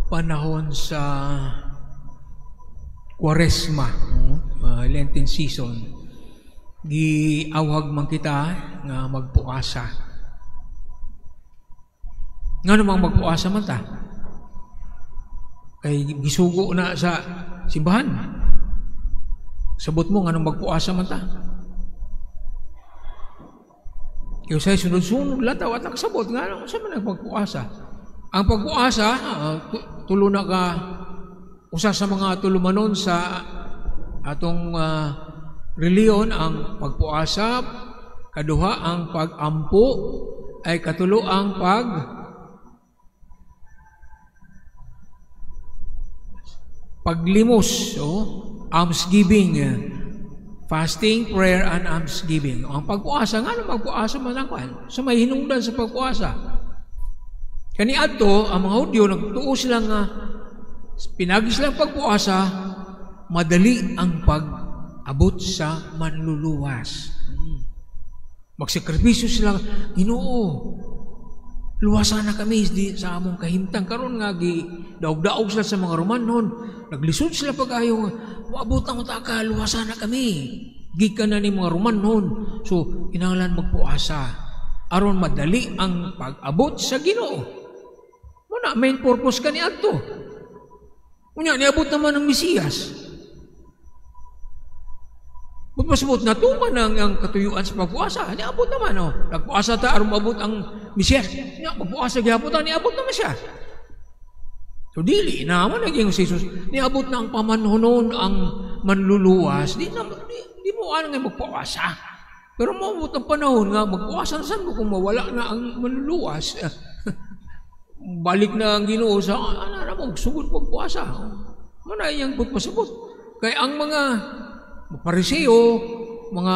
Panahon sa Kwaresma, Lenten season, giawhag man kita nga magpuasa. Nga namang magpuasa man ta? Kay gisugo na sa simbahan. Sabot mo nga nang magpuasa man ta? Kaya sa'yo sunod-sunod lang tawa at nakasabot nga nang sa man magpuasa. Ang pagpuasa, tulo na ka usa sa mga tulumanon sa atong reliyon, ang pagpuasa, kaduha ang pagampo, ay katulo ang paglimos, oh, almsgiving, fasting, prayer, and almsgiving. Ang pagpuasa, nga nang magpuasa man ang kwan? So may hinungdan sa pagpuasa. Kaniadto, ang mga Hudyo, nagtuo sila nga, pinagi silang pagpuasa, madali ang pag-abot sa manluluwas. Magsakripisyo sila, Ginoo, luwasan na kami di, sa among kahimtang. Karon nga gidaog-daog sila sa mga Romanon, naglisod sila pag-ayo nga, moabot ang utaka, luwasan na kami. Gikan na ni mga Romanon. So, kinahanglan magpuasa aron madali ang pag-abot sa Ginoo. Muna, main purpose ka ni adto. Unya, niabot naman ang Mesiyas. Pasabot na tuman ang katuyuan sa pagpuasa. Niabot naman, oh. Nagpuasa ta aron maabot ang Mesiyas. Nya, magpuasa gihapon ta, niabot naman siya. So dili naman naging si Jesus. Niabot na ang pamanhonon, ang manluluwas. Di mo ano nga magpuasa. Pero maabot ang panahon nga magpuasa na saan mo kung mawala na ang manluluwas. Balik na ang Ginoo sa ano na mo sugod pagpuasa. Muna iyang pagpasabot. Kay ang mga Pariseo, mga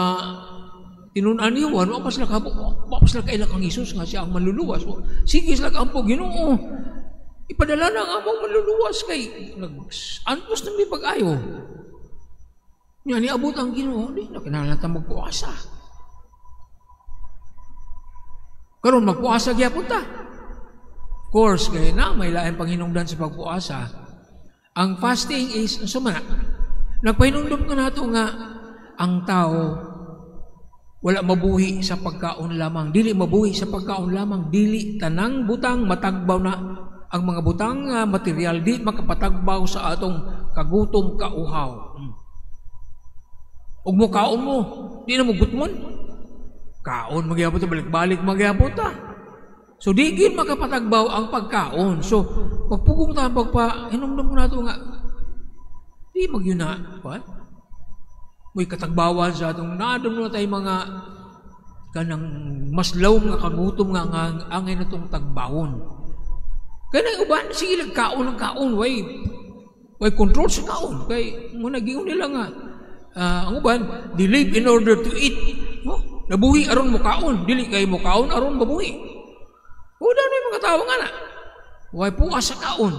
tinun-an ni Juan, wa pa sila wa pa sila kaila kang Hesus nga siya ang manluluwas. Sige sila kampo Ginoo. Ipadala na ang among manluluwas kay nag-antos na may pag-ayo. Nya niabot ang Ginoo, di na kinahanglan ta magpuasa. Karon magpuasa gyapon ta. Of course, kay na may laing panghinungdan sa pagpuasa. Ang fasting is unsa man na? Nagpahinumdum ka nato nga ang tao wala mabuhi sa pagkaon lamang, dili mabuhi sa pagkaon lamang, dili tanang butang matagbaw na ang mga butang material di makapatagbaw sa atong kagutom kauhaw. Ug mo kaon mo, di na mo gutmon. Kaon magyapon ta, balik-balik magyapon ta. So di gid makapatagbaw ang pagkaon. So pagpugong ta pagpa hinumdum ko nato nga di magyuna, what? May katagbawan sa atong naadom na tayo mga kanang mas lawom nga kagutom nga angay na itong tagbawon. Kaya na uban, sige lang kaon ang kaon, way control sa kaon. Kay mo nagingon nila nga, ang uban, they live in order to eat. Oh, nabuhi aron mo kaon, dili kay mo kaon aron mabuhi. Uda na yung mga tao nga na. Way puas sa kaon.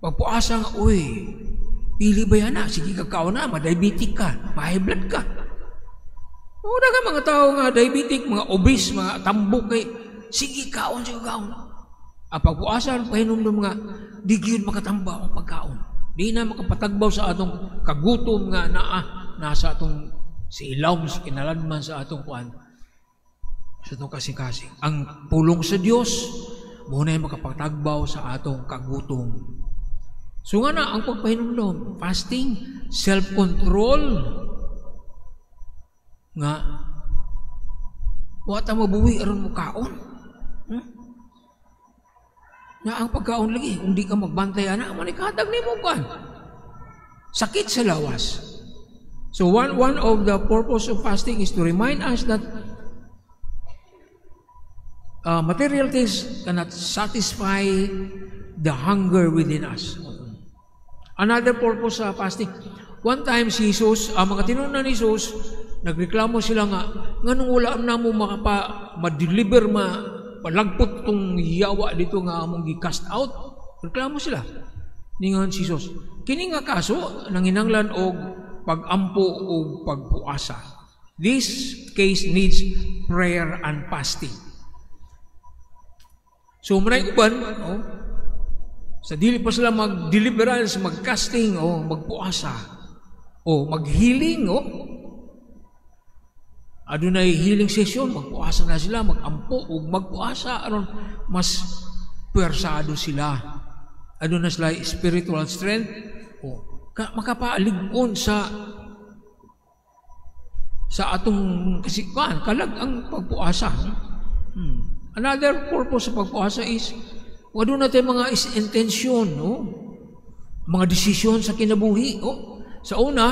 Pagpuasa nga, uy, pili ba yan na? Sige ka kaon na, ma-diabetic ka, ma-high blood ka. Una ka mga tao nga diabetic, mga obese, mga tambok kay, sige kaon, sige kaon. Ang pagpuasan, pahinumdum nga, di gyud makatamba ang pagkaon. Di na makapatagbaw sa atong kagutom nga naa, nasa atong sa ilawom, sa kinaladman sa atong kuan, sa atong kasing-kasing. Ang pulong sa Dios, muna ay makapatagbaw sa atong kagutom. So nga na, ang pagpahinumdum, fasting, self-control, nga, wa ta mabuhi aron mo kaon. Nga ang pagkaon lagi, kung di ka magbantay, ana, manikatag nimo kuan. Sakit sa lawas. So one of the purpose of fasting is to remind us that material things cannot satisfy the hunger within us. Another purpose sa fasting. One time si Jesus, ang mga tinunan ni Jesus, nagreklamo sila nga, nganong wala na mo ma-deliver, palagpot tong yawa dito nga among gi-cast out. Reklamo sila. Ningon si Jesus, kini nga kaso nanginanglan og pag-ampo og pagpuasa. This case needs prayer and fasting. So manay uban, oh, Sa dili pa sila mag-deliverance, mag-casting, o magpuasa, o mag-healing, o adunay healing session, magpuasa na sila, magampo o magpuasa aron mas puwersado sila. Aduna sila spiritual strength o makapalig-on sa atong kasikuan, kalag ang pagpuasa. Another purpose sa pagpuasa is aduna tay mga intensyon, no? Mga desisyon sa kinabuhi. Oh. Sa una,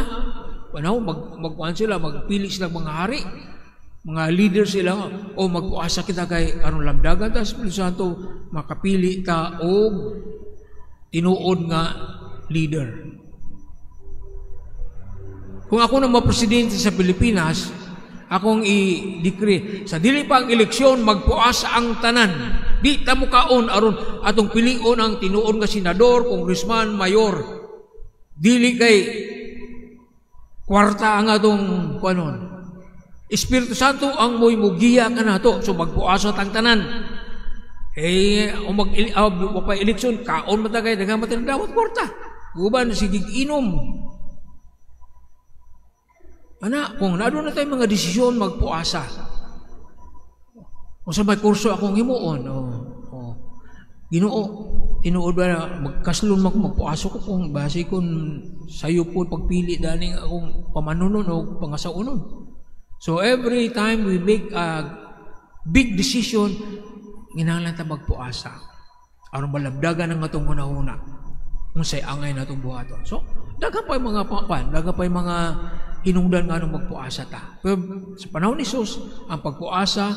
panahon, magkuhan sila, magpili sila mga hari, mga leader sila, o magpuasa kita kay aron lamdagan ta sa Espiritu Santo, makapili ta og tinuod nga leader. Kung ako na mapresidente sa Pilipinas, akong i-decree, sa dili pa ang eleksyon, magpuasa ang tanan. Di ta mukaon aron atong pilion ang tinuod nga senador, congressman, mayor. Dili kay kwarta ang atong kuanon. Espiritu Santo ang mo'y mugiya kanato. So magpuasa tang tanan. Eh, o mag pa eleksyon, kaon man ta kay daghan man ta dawat kwarta. Uban sige inom. Ana, kung naaduna tay mga desisyon, magpuasa. Kung sa may kurso akong himuon, oh. Ginoo, tinuod ba na magkaslon man ko, magpuasa ko kung base kung sayo po pagpili daning akong pamanunon o pangasaunon. So every time we make a big decision, kinahanglan ta magpuasa. Aron malabdagan ang atong hunahuna kung say angay natong buhaton. So, daghan pa yung mga papan, daghan pa yung mga hinungdan nga nung magpuasa ta. Pero sa panahon ni Jesus, ang pagpuasa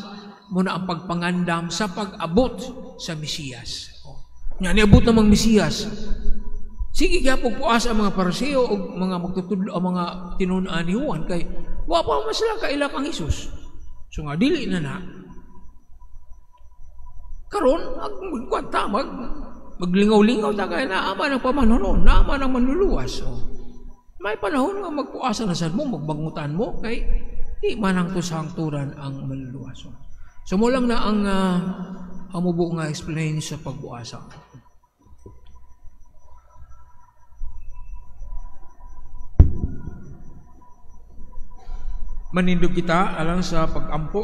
muna ang pagpangandam sa pag-abot sa Mesiyas. Oh. Nga niabot namang Mesiyas. Sige kaya pagpuasa ang mga Pariseo o mga magtutudlo ang mga tinun-an ni Juan kay wa pa man sila kaila kang Hesus. So nga dili na na. Karon magkuan ta maglingaw-lingaw ta kay naa man ang pamanunon, naa man ang manluluwas. Oh. May panahon nga magpuasa na sad mo, magbangutan mo kay di man ang tusangturan ang manluluwas. So mo lang na ang amubo nga explain sa pagpuasa. Manindog kita alang sa pagampo.